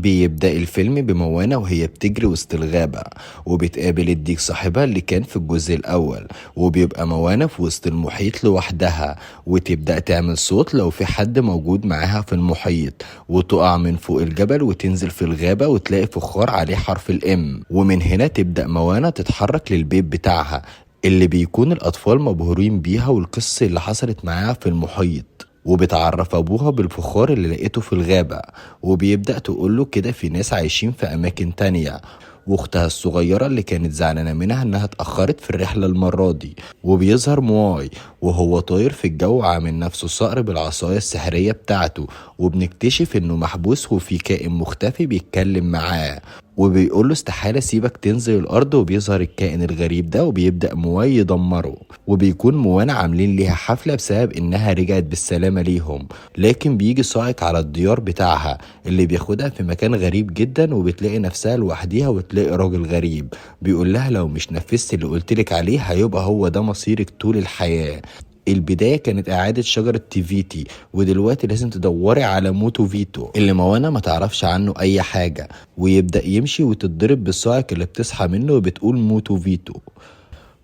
بيبدأ الفيلم بموانا وهي بتجري وسط الغابة، وبتقابل الديك صاحبها اللي كان في الجزء الأول، وبيبقى موانا في وسط المحيط لوحدها، وتبدأ تعمل صوت لو في حد موجود معاها في المحيط، وتقع من فوق الجبل وتنزل في الغابة وتلاقي فخار عليه حرف الإم. ومن هنا تبدأ موانا تتحرك للبيت بتاعها اللي بيكون الأطفال مبهورين بيها والقصة اللي حصلت معاها في المحيط. وبتعرف أبوها بالفخار اللي لقيته في الغابة، وبيبدأ تقوله كده في ناس عايشين في أماكن تانية، واختها الصغيرة اللي كانت زعلانة منها انها اتأخرت في الرحلة المرة دي. وبيظهر مواي وهو طاير في الجو عامل نفسه صقر بالعصاية السحرية بتاعته، وبنكتشف انه محبوس وفي كائن مختفي بيتكلم معاه وبيقول له استحالة سيبك تنزل الأرض. وبيظهر الكائن الغريب ده وبيبدأ مواي يدمره، وبيكون موانا عاملين ليها حفلة بسبب إنها رجعت بالسلامة ليهم. لكن بيجي صاعق على الديار بتاعها اللي بياخدها في مكان غريب جدا، وبتلاقي نفسها لوحديها وتلاقي راجل غريب بيقول لها لو مش نفذت اللي قلتلك عليه هيبقى هو ده مصيرك طول الحياة. البداية كانت إعادة شجرة تيفيتي، ودلوقتي لازم تدوري على موتو فيتو اللي موانا ما تعرفش عنه أي حاجة. ويبدأ يمشي وتتضرب بالصاعق اللي بتصحى منه وبتقول موتو فيتو.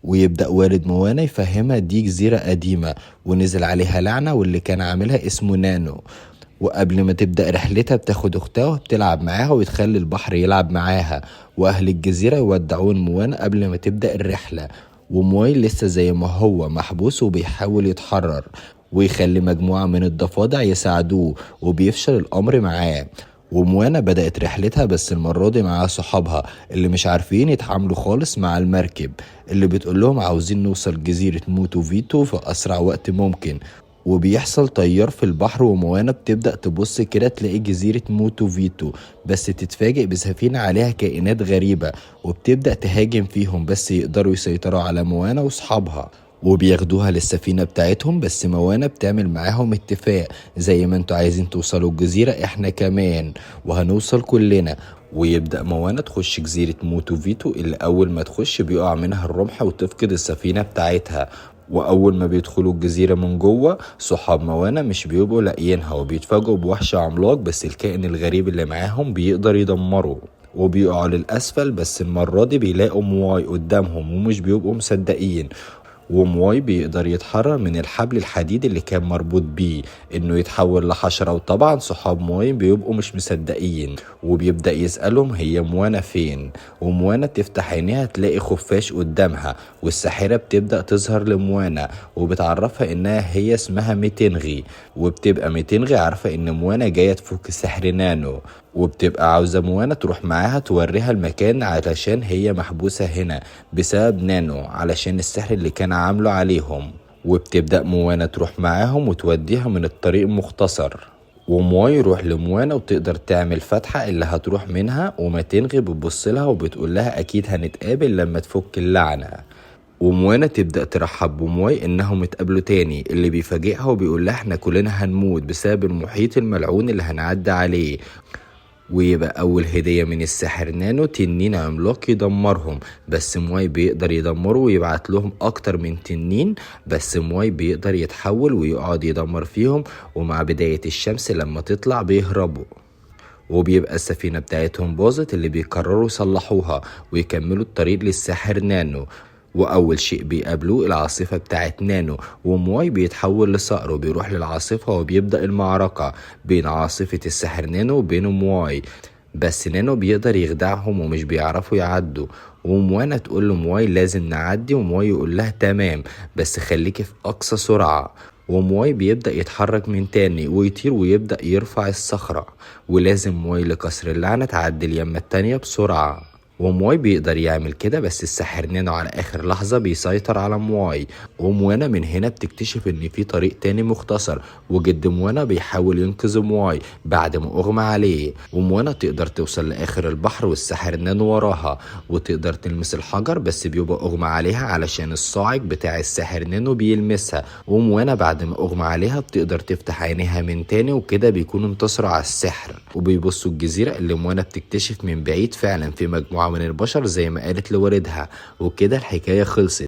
ويبدأ والد موانا يفهمها دي جزيرة قديمة ونزل عليها لعنة واللي كان عاملها اسمه نانو. وقبل ما تبدأ رحلتها بتاخد أختها وبتلعب معاها وتخلي البحر يلعب معاها، وأهل الجزيرة يودعون موانا قبل ما تبدأ الرحلة. ومواي لسه زي ما هو محبوس وبيحاول يتحرر ويخلي مجموعة من الضفادع يساعدوه، وبيفشل الأمر معاه. وموانا بدأت رحلتها بس المرة دي مع صحابها اللي مش عارفين يتعاملوا خالص مع المركب اللي بتقول لهم عاوزين نوصل جزيرة موتو فيتو في أسرع وقت ممكن. وبيحصل تيار في البحر وموانا بتبدأ تبص كده تلاقي جزيرة موتو فيتو، بس تتفاجئ بسفينة عليها كائنات غريبة وبتبدأ تهاجم فيهم، بس يقدروا يسيطروا على موانا وصحابها وبياخدوها للسفينة بتاعتهم. بس موانا بتعمل معاهم اتفاق زي ما انتوا عايزين توصلوا الجزيرة احنا كمان وهنوصل كلنا. ويبدأ موانا تخش جزيرة موتو فيتو اللي أول ما تخش بيقع منها الرمح وتفقد السفينة بتاعتها. وأول ما بيدخلوا الجزيرة من جوه صحاب موانا مش بيبقوا لاقيينها وبيتفاجئوا بوحش عملاق، بس الكائن الغريب اللي معاهم بيقدر يدمره وبيقعوا للأسفل. بس المرة دي بيلاقوا مواي قدامهم ومش بيبقوا مصدقين، ومواي بيقدر يتحرر من الحبل الحديد اللي كان مربوط بيه انه يتحول لحشرة. وطبعا صحاب مواي بيبقوا مش مصدقين وبيبدأ يسألهم هي موانا فين، وموانا تفتح عينيها تلاقي خفاش قدامها، والساحرة بتبدأ تظهر لموانا وبتعرفها انها هي اسمها ميتينغي. وبتبقى ميتينغي عارفة ان موانا جاية تفك سحر نانو، وبتبقى عاوزة موانا تروح معاها توريها المكان علشان هي محبوسة هنا بسبب نانو علشان السحر اللي كان عامله عليهم. وبتبدأ موانا تروح معاهم وتوديها من الطريق مختصر، ومواي يروح لموانا وتقدر تعمل فتحة اللي هتروح منها، ومتنغي بتبص لها وبتقول لها أكيد هنتقابل لما تفك اللعنة. وموانا تبدأ ترحب بمواي إنهم اتقابلوا تاني، اللي بيفاجئها وبيقول لها إحنا كلنا هنموت بسبب المحيط الملعون اللي هنعدي عليه. ويبقى أول هدية من الساحر نانو تنين عملاق يدمرهم، بس مواي بيقدر يدمره ويبعت لهم أكتر من تنين، بس مواي بيقدر يتحول ويقعد يدمر فيهم. ومع بداية الشمس لما تطلع بيهربوا، وبيبقى السفينة بتاعتهم باظت اللي بيقرروا يصلحوها ويكملوا الطريق للساحر نانو. وأول شيء بيقابلوه العاصفة بتاعت نانو، ومواي بيتحول لصقر وبيروح للعاصفة وبيبدأ المعركة بين عاصفة الساحر نانو وبين مواي. بس نانو بيقدر يخدعهم ومش بيعرفوا يعدوا، وموانا تقول له مواي لازم نعدي، ومواي يقول لها تمام بس خليكي في أقصى سرعة. ومواي بيبدأ يتحرك من تاني ويطير ويبدأ يرفع الصخرة، ولازم مواي لكسر اللعنة تعدي اليمة التانية بسرعة. ومواي بيقدر يعمل كده، بس الساحر نانو على آخر لحظة بيسيطر على مواي. وموانا من هنا بتكتشف إن في طريق تاني مختصر، وجد موانا بيحاول ينقذ مواي بعد ما أغمى عليه. وموانا تقدر توصل لآخر البحر والساحر نانو وراها، وتقدر تلمس الحجر بس بيبقى أغمى عليها علشان الصاعق بتاع الساحر نانو بيلمسها. وموانا بعد ما أغمى عليها بتقدر تفتح عينيها من تاني، وكده بيكونوا انتصروا على السحر. وبيبصوا الجزيرة اللي موانا بتكتشف من بعيد فعلا في مجموعة من البشر زي ما قالت لوالدها. وكده الحكاية خلصت.